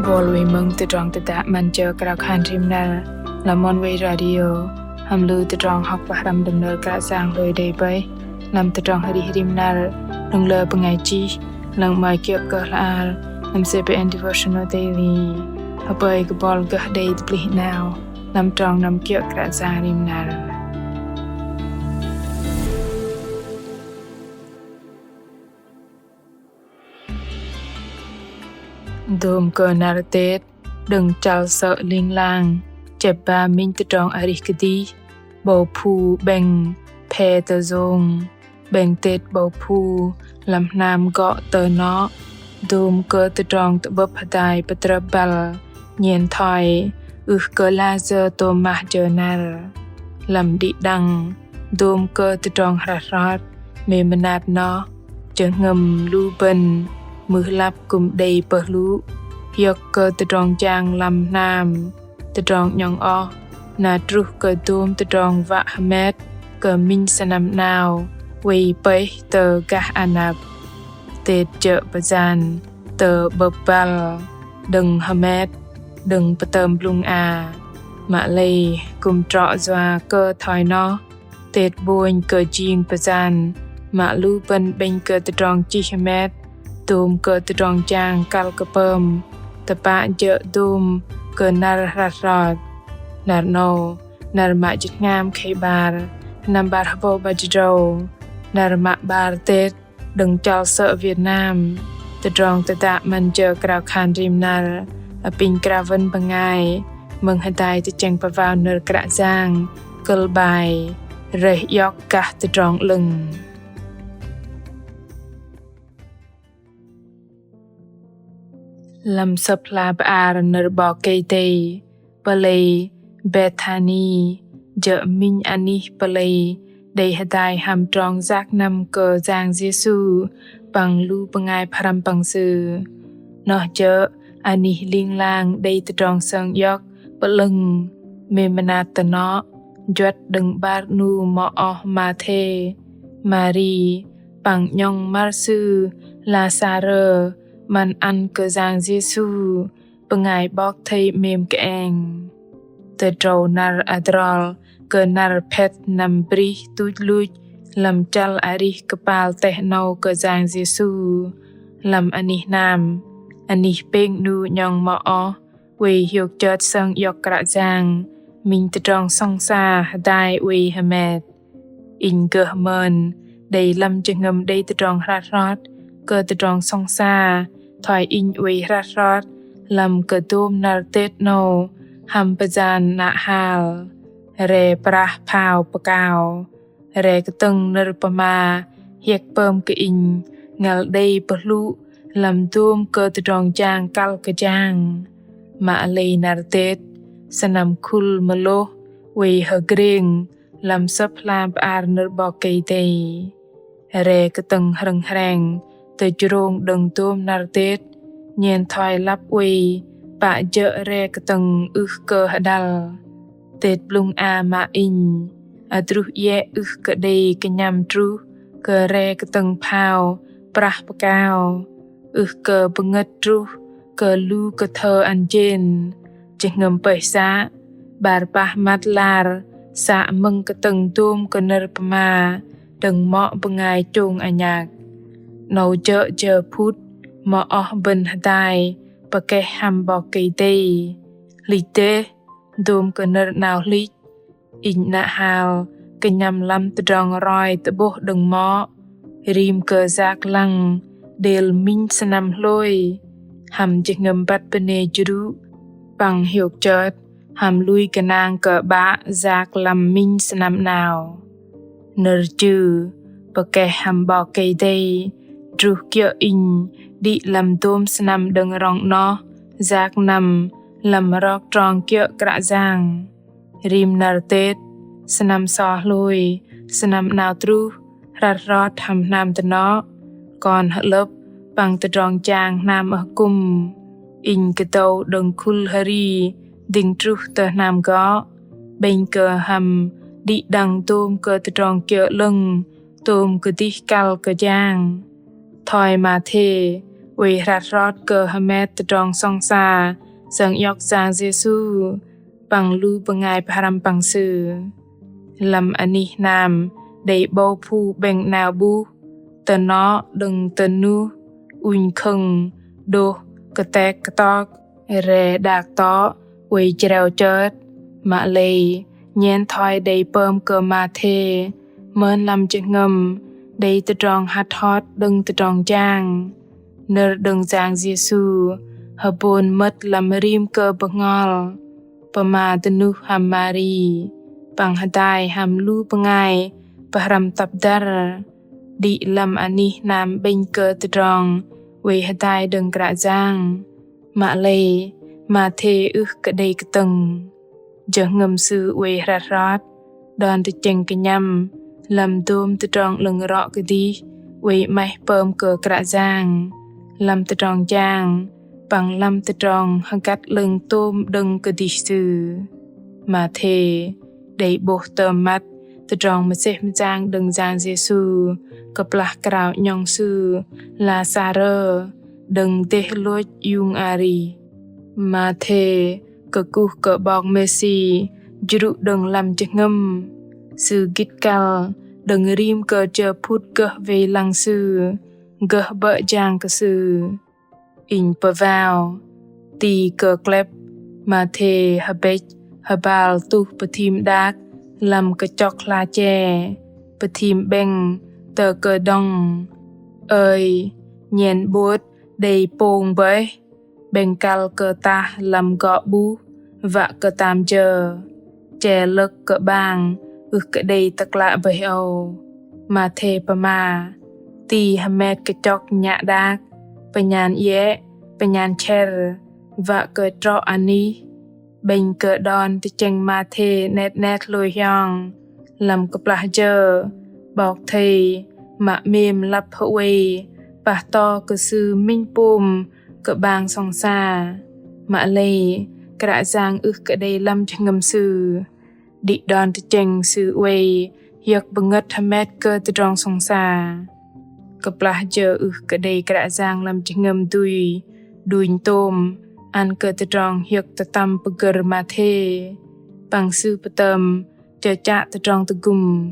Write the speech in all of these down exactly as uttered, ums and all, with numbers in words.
Bol wei mơ̆ng tơdrong tơdă 'Măn jơ krao khan rim năr lăm Oneway Radio, hăm lu tơdrong hŏk pơhrăm đơ̆ng nơ̆r Kră Yang hlôi đei bơih lăm tơdrong arih rim năr đơ̆ng lơ bơngai chih, lăng 'mơ̆i kiơ̆ kơ hla bơar lăm C B N Devotional Daily. Hơpơi kơ bol gơh đei tơplih 'nao lăm trong năm kiơ̆ Kră Yang rim năr. Dôm kơ năr Tết đơ̆ng chăl sơ̆ ling lang, chĕp ba minh tơdrong arih kơdih, 'bâu phu 'bĕng phe tơjông, 'bĕng Tết 'bâu phu lăm hnam gŏ tơ noh, dôm kơ tơdrong tơ'bơ̆p hơdai pơtrơp băl, nhen thoi ưh kơ lah jơ tôm mah jơ năr. Lăm đĭ đăng dôm kơ tơdrong hrăt hrot mĕ mơnat noh, jơhngơ̆m lu bơ̆n mưh lăp kư̆m đei pơhlŭ, hiơ̆k kơ tơdrong jang lăm hnam, tơdrong 'nhŏng oh, na truh kơ dôm tơdrong wă hơmet kơ minh sơnăm 'nao oei pơih tơ gah anăp. Tết jơ̆ pơjan tơ'bơ̆p băl đơ̆ng hơmet, đơ̆ng pơtơm blŭng a. Mă lei kư̆m trŏ yua kơ thoi noh, Tết 'bônh kơ jing pơjan mă lu bơ̆n 'bĕnh kơ tơdrong chih hơmet, dôm kơ tơdrong jang kăl kơ pơm, tơpă jơ̆ dôm kơ năr hrăt hrot. Năr 'nâu, năr mă jĭt hngam khei 'bar, sơnăm 'bar hơbâu 'bar jĭt tơdrâu, năr mă 'bar Tết đơ̆ng chăl sơ̆ Việt Nam. Tơdrong tơdă 'Măn jơ krao khan rim năr apinh krao wơ̆n bơngai mơ̆ng hơdai tơchĕng pơwao nơ̆r Kră Yang, kơ̆l 'bai Rơih iŏk gah tơdrong 'lơ̆ng. Lăm Sơ̆p hla bơar nơ̆r 'Bok Kei-Dei, pơlei Bethani jơ̆ minh anih pơlei đei hơdai hăm trong yak năm kơ Yang Yêsu păng lu bơngai pơhrăm păng Sư. Noh jơ̆ anih ling lang đei tơdrong sơng iŏk pơ'lơ̆ng. Mĕ mơnat tơ noh juăt đơ̆ng 'bar 'nu mơ'oh Mathê, Mari păng 'nhŏng măr sư Lasarơ 'măn ăn kơ Yang Yêsu bơngai 'bok thây 'mêm kơeng. Tơdrâu năr adrol kơ năr phet năm brih tuch luch lăm chăl arih kơpal teh 'nâu kơ Yang Yêsu. Lăm anih hnam, anih pêng 'nu 'nhŏng mơ'oh oei hiôk chơt sơng iŏk Kră Yang, minh tơdrong sŏng sa hơdai oei hơmet. Inh gơh mơn đei lăm jơhngơ̆m đei tơdrong hrăt hrot kơ tơdrong sŏng sa thoi inh oei hrăt hrot lăm kơ dôm năr Tết 'nâu hăm pơjan 'nă hal, re prah phao pơkao, re kơtơ̆ng nơ̆r pơma hiĕk pơm kơ inh ngăl đei pơhlŭ lăm dôm kơ tơdrong jang kăl kơjang. Mă lei năr Tết, sơnăm khul mơlôh oei hơgrêng lăm Sơ̆p hla bơar nơ̆r 'Bok Kei-Dei. Re kơtơ̆ng hrơ̆ng hreng tơjrông đơ̆ng dôm năr Tết, nhen thoi lăp oei pă jơ̆ re kơtơ̆ng ưh kơ hơđăl. Tết blŭng a mă inh adruh iĕ ưh kơ đei kơnhăm truh kơ re kơtơ̆ng phao prah pơkao, ưh kơ bơngơ̆t truh kơ lu kơ thơ ăn jên. Jơhngơ̆m pơih să, 'bar pah măt lar să mơ̆ng kơtơ̆ng dôm kơ nơ̆r pơma đơ̆ng mŏ bơngai chông anhăk. 'Nâu jơ̆ jơ phŭt mơ'oh bơ̆n hơdai pơkeh hăm 'Bok Kei-Dei. Hlĭch dêh, dôm kơ nơ̆r 'nao hlĭch, inh 'nă hal kơnhăm lăm tơdrong roi tơ'bôh đơ̆ng mŏ rim kơ yak lăng đêl minh sơnăm hlôi, hăm jơhngơ̆m băt bơnê jrŭ păng hiôk chơt hăm lui gơnang kơ 'Bă yak lăm minh sơnăm 'nao. Nơ̆r chư pơkeh hăm 'Bok Kei-Dei truh kiơ̆ inh đĭ lăm dôm sơnăm đơ̆ng rŏng 'noh yak năm lăm rok trong kiơ̆ Kră Yang. Rim năr Tết, sơnăm so hlôi, sơnăm 'nao truh hrăt hrot hăm hnam tơnŏ, kon hơlơ̆p păng tơdrong jang hnam akŭm, inh kơdâu đơ̆ng khul hri dĭng truh tơ hnam gŏ, 'bĕnh kơ hăm đĭ đăng dôm kơ tơdrong kiơ̆ 'lơ̆ng, tôm kơdih kăl kơjang. Thoi Mathê oei hrăt hrot kơ hơmet tơdrong sŏng sa sơng iŏk Yang Yêsu păng lu bơngai pơhrăm păng Sư. Lăm anih hnam đei 'bâu phu 'bĕng 'nao 'buh, tơnŏ đơ̆ng tơnuh, ŭnh khơ̆ng, đôh, kơtĕk kơtŏk, re đak tŏ, oei jreo chơt. Mă lei, nhen thoi đei pơm kơ Mathê, mơn lăm jơhngơ̆m đei tơdrong hăt hot đơ̆ng tơdrong jang. Nơ̆r đơ̆ng Yang Yêsu hơbôn mơ̆t lăm rim kơ bơhngol, pơma dơnuh hăm Mari, păng hơdai hăm lu bơngai pơhrăm tăp dăr, đĭ lăm anih hnam 'bĕnh kơ tơdrong oei hơdai đơ̆ng Kră Yang. Mă lei, Mathê ưh kơ đei kơtơ̆ng. Jơhngơ̆m sư oei hrăt hrot, đon tơchĕng kơnhăm lăm dôm tơdrong 'lơ̆ng rŏ kơdih oei 'maih pơm kơ Kră Yang lăm tơdrong jang păng lăm tơdrong hơgăt 'lơ̆ng tôm đơ̆ng kơdih sư. Mathê đei 'bôh tơm măt tơdrong mơsêh mơyang đơ̆ng Yang Yêsu kơplah krao 'nhŏng Sư Lasarơ đơ̆ng dêh lôch iung arih. Mathê kơkuh kơ 'Bok Mêsi jrŭ đơ̆ng lăm jơhngơ̆m. Sư gĭt kăl đơ̆ng rim kơ jơ phŭt gơh wei lăng Sư, gơh bơ̆ jang kơ Sư. Inh pơwao, ti kơ klep, Mathê hơbĕch hơbal tuh pơthim đak lăm kơchŏk hla che, pơthim 'bĕng tơ kơdŏng. Ơi, nhen 'bôt đei pông bơih, 'bĕng kăl kơ tah lăm gŏ 'buh, wă kơ tam jơ. Che lơ̆k kơ 'bang ưh kơ đei tơklă bơih âu. Mathê pơma, ti hơmet kơchŏk nhă đak, pơnhan iĕ, pơnhan chĕr, wă kơ trŏ anih. 'Bĕnh kơ đon tơchĕng Mathê 'net 'net hlôi hiong. Lăm kơplah jơ, 'bok thây mă 'mêm lăp hơwei, pah to kơ sư minh pôm kơ 'bang sŏng sa. Mă lei, Kră Yang ưh kơ đei lăm jơhngơ̆m sư. Đĭ đon tơchĕng sư oei hiơ̆k bơngơ̆t hơmet kơ tơdrong sŏng sa. Kơplah jơ ưh kơ đei Kră Yang lăm jơhngơ̆m dui đunh tôm, ăn kơ tơdrong hiơ̆k tơtăm pơgơ̆r Mathê. Păng sư pơtơm chơchă tơdrong tơgŭm.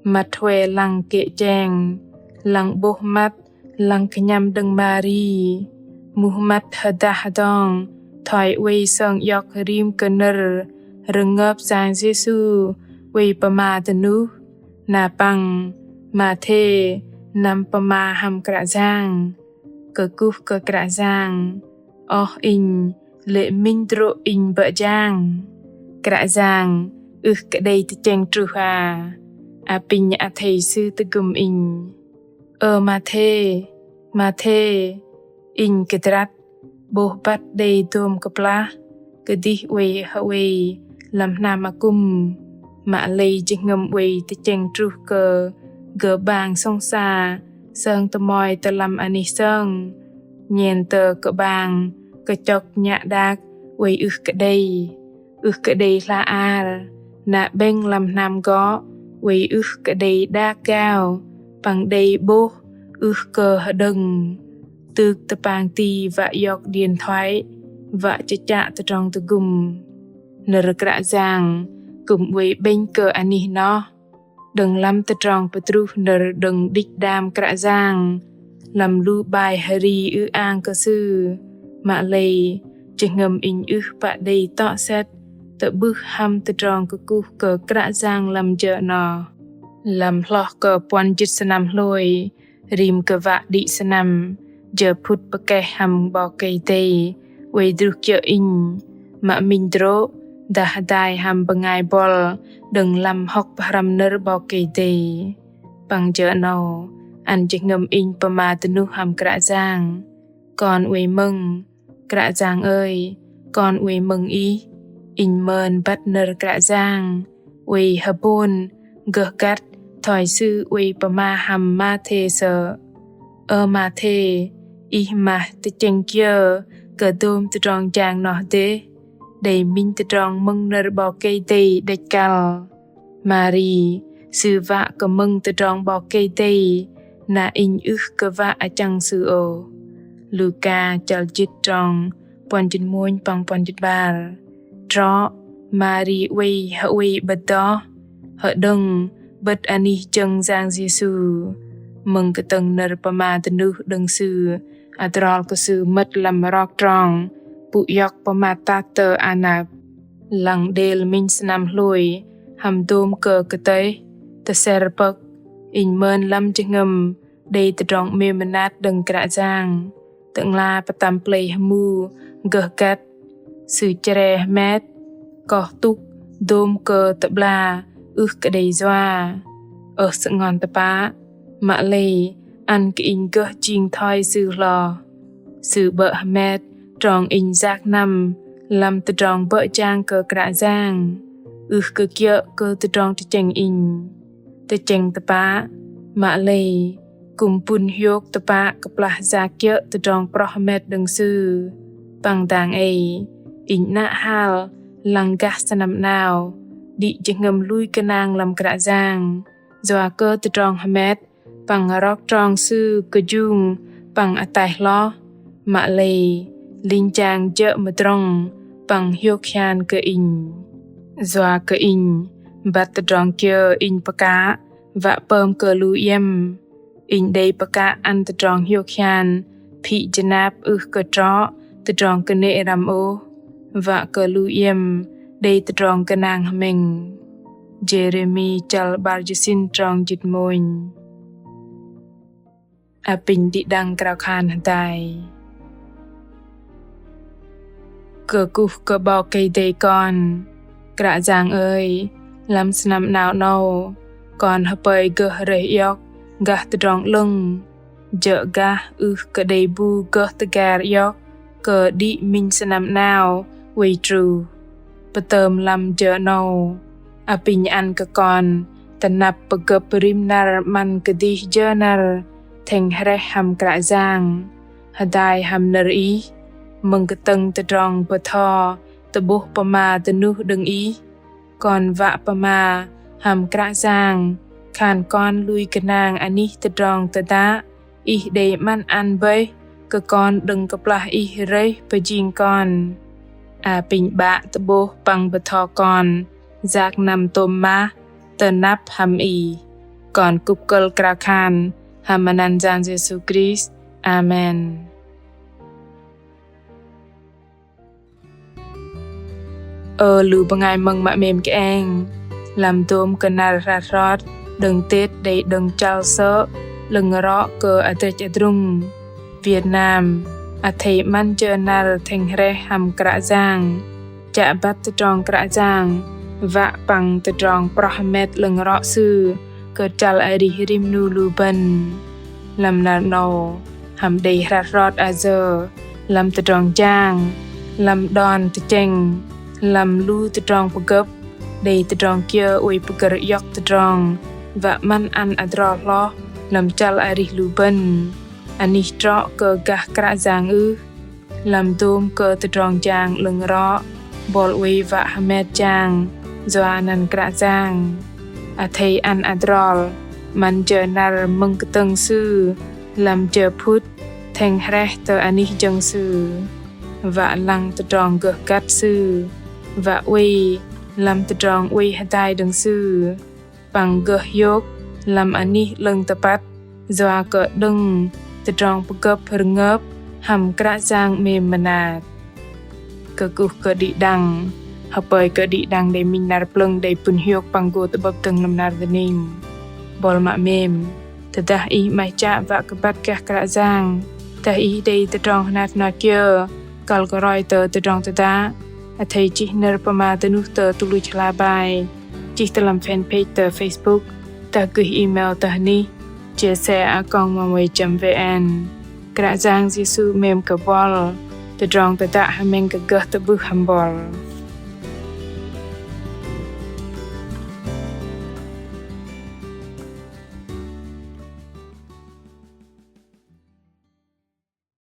Măt hue lăng kê̆ cheng, lăng 'bôh măt, lăng kơnhăm đơ̆ng Mari. Muh măt hơdah hơdong thoi oei sơng iŏk rim kơ nơ̆r rơngơp Yang Yêsu oei pơma dơnuh. Na păng Mathê năm pơma hăm Kră Yang. Kơkuh kơ Kră Yang. Oh inh, lê̆ minh drô̆ inh bơ̆ jang. Kră Yang ưh kơ đei tơchĕng truh a? Apinh athei Sư tơgŭm inh. Ơ Mathê, Mathê, inh kơdrăt, 'bôh băt đei dôm kơplah, kơdih oei hơwei lăm hnam akŭm. Mă lei jơhngơ̆m oei tơchĕng truh kơ gơ̆ 'bang sŏng sa sơng tơmoi tơ lăm anih sơng. Nhen tơ kơ 'bang kơchŏk nhă đak oei ưh kơ đei, ưh kơ đei hla ar, na 'bĕng lăm hnam gŏ oei ưh kơ đei đak gao, păng đei 'bôh ưh kơ hơđơ̆ng. Tŭk tơpang ti wă iŏk điên thoai, wă chơchă tơdrong tơgŭm. Nơ̆r Kră Yang kư̆m oei 'bĕnh kơ anih noh. Đơ̆ng lăm tơdrong pơtruh nơ̆r đơ̆ng đĭch đam Kră Yang lăm lu bai hơri ư-ang kơ Sư. Mă lei, jơhngơ̆m inh ưh pă đei tŏ sĕt tơ'bưh hăm tơdrong kơkuh kơ Kră Yang lăm jơ 'noh. Lăm hloh kơ puăn jĭt sơnăm hlôi, rim kơ wă đĭ sơnăm, jơ phŭt pơkeh hăm 'Bok Kei-Dei oei druh kiơ̆ inh, mă minh drô̆ dah hơdai hăm bơngai bŏl đơ̆ng lăm hŏk pơhrăm nơ̆r 'Bok Kei-Dei. Păng jơ 'nâu, ăn jơhngơ̆m inh pơma dơnuh hăm Kră Yang. Kon oei mơ̆ng, Kră Yang ơi, kon oei mơ̆ng Ih. Inh mơn băt nơ̆r Kră Yang oei hơbôn gơh găt thoi Sư oei pơma hăm Mathê sơ̆. Ơ Mathê, ih mah tơchĕng kiơ kơ dôm tơdrong jang noh dêh, đei minh tơdrong mơ̆ng nơ̆r 'Bok Kei-Dei đĕch kăl. Mari, sư wă kơ mơ̆ng tơdrong 'Bok Kei-Dei, na inh ưh kơ wă achăng sư ôh. Luka chăl jĭt trong puăn jĭt mônh păng puăn jĭt 'bar. Trŏ Mari oei hơoei 'bơ̆t doh, hơđơ̆ng 'bơ̆t anih jơ̆ng Yang Yêsu. Mơ̆ng kơtơ̆ng nơ̆r pơma dơnuh đơ̆ng Sư, adrol kơ Sư mơ̆t lăm rok trong pŭ iŏk pơmat tat tơ anăp. Lăng đêl minh sơnăm hlôi hăm dôm kơ kơtơih, tơsĕr pơ̆k, inh mơn lăm jơhngơ̆m đei tơdrong 'mêm mơnat đơ̆ng Kră Yang. Tơ'ngla pơtăm plei hơmu gơh găt, Sư chre hơmet, koh tŭk dôm kơ tơ'bla ưh kơ đei yua. Ơh sơngon tơpă, mă lei ăn kơ inh gơh jing thoi Sư hloh. Sư 'bơ̆ hơmet trong inh yak năm lăm tơdrong bơ̆ jang kơ Kră Yang, ưh kơ kiơ̆ kơ tơdrong tơchĕng inh. Tơchĕng tơpă, mă lei kư̆m pŭn hiôk tơpă kơplah yak kiơ̆ tơdrong proh hơmet đơ̆ng Sư. Păng dang ei, inh 'nă hal lăng gah sơnăm 'nao, đĭ jơhngơ̆m lui gơnang lăm Kră Yang, yua kơ tơdrong hơmet păng rok trong Sư kơjung păng ataih hloh, mă lei linh jang jơ̆ mơdrŏng păng hiôk hian kơ inh. Yua kơ inh, băt tơdrong kiơ inh pơkă wă pơm kơ lu iĕm. Inh đei pơkă ăn tơdrong hiôk hian phĭ jơnap ưh kơ trŏ tơdrong kơnê̆ răm ôh, wă kơ lu iĕm đei tơdrong gơnang hơmĕng. Jêrêmi chăl 'bar jĭt sĭn trong jĭt mônh. Apinh đĭ đăng krao khan hơdai. Kơkuh kơ 'Bok Kei-Dei kon. Kră Yang ơi, lăm sơnăm 'nao 'nâu, kon hơpơi gơh rơih iŏk gah tơdrong 'lơ̆ng, jơ̆ gah ưh kơ đei bu gơh tơgar iŏk kơ đĭ minh sơnăm 'nao oei truh. Pơtơm lăm jơ 'nâu, apinh ăn kơ kon tơnăp pơgơ̆p rim năr 'măn kơdih jơ năr thĕng hrĕh hăm Kră Yang, hơdai hăm nơ̆r Ih, mơ̆ng kơtơ̆ng tơdrong bơtho tơ'bôh pơma dơnuh đơ̆ng Ih. Kon wă pơma hăm Kră Yang, khan kon lui gơnang anih tơdrong tơdă Ih đei 'măn ăn bơih kơ kon đơ̆ng kơplah Ih rơih pơjing kon. Apinh 'Bă tơ'bôh păng bơtho kon yak năm tôm mah tơnăp hăm Ih. Kon kŭp kơ̆l krao khan hăm anăn Yang Yêsu Krist. Amen. Ơ lu bơngai mơ̆ng mă 'mêm kơeng, lăm dôm kơ năr hrăt hrot đơ̆ng Tết đei đơ̆ng chăl sơ̆ 'lơ̆ng rŏ kơ adrĕch adrung Việt Nam, athei 'măn jơ năr thĕng hrĕh hăm Kră Yang, chă băt tơdrong Kră Yang wă păng tơdrong proh hơmet 'lơ̆ng rŏ Sư kơ chăl arih rim 'nu lu bơ̆n. Lăm năr 'nâu hăm đei hrăt hrot ayơ lăm tơdrong jang, lăm đon tơchĕng, lăm lu tơdrong pơgơ̆p, đei tơdrong kiơ oei pơgơ̆r iŏk tơdrong wă 'măn ăn adrol hloh lăm chăl arih lu bơ̆n. Anih trŏ kơ gah Kră Yang ưh? Lăm dôm kơ tơdrong jang 'lơ̆ng rŏ, bol oei wă hơmet jang yua anăn Kră Yang. Athei ăn adrol 'măn jơ năr mơ̆ng kơtơ̆ng Sư lăm jơ phŭt thĕng hrĕh tơ anih jơ̆ng Sư, wă lăng tơdrong gơh găt Sư, wă oei lăm tơdrong oei hơdai đơ̆ng Sư, păng gơh hiôk lăm anih 'lơ̆ng tơpăt yua kơ đơ̆ng tơdrong pơgơ̆p rơngơp hăm Kră Yang 'mêm mơnat. Kơkuh kơ đĭ đăng, hơpơi kơ đĭ đăng đei minh năr plơ̆ng đei pŭn hiôk păng gô tơ'bơ̆p dơ̆ng lăm năr dơning. Bol mă 'mêm, tơdah ih 'maih chă wă kơ băt gah Kră Yang, tơdah ih đei tơdrong hơnat hơnat kiơ kăl kơ roi tơ tơdrong tơdă, athei chih nơ̆r pơma dơnuh tơ tơluch hla bơar, chih tơ lăm fanpage tơ Facebook, dah gơih email tơ hơnih chia sẻ a còng oneway chấm vn. Kră Yang Yêsu 'mêm kơ bol. Tơdrong tơdă hơmĕng kơ gơh tơ'bưh hăm bol.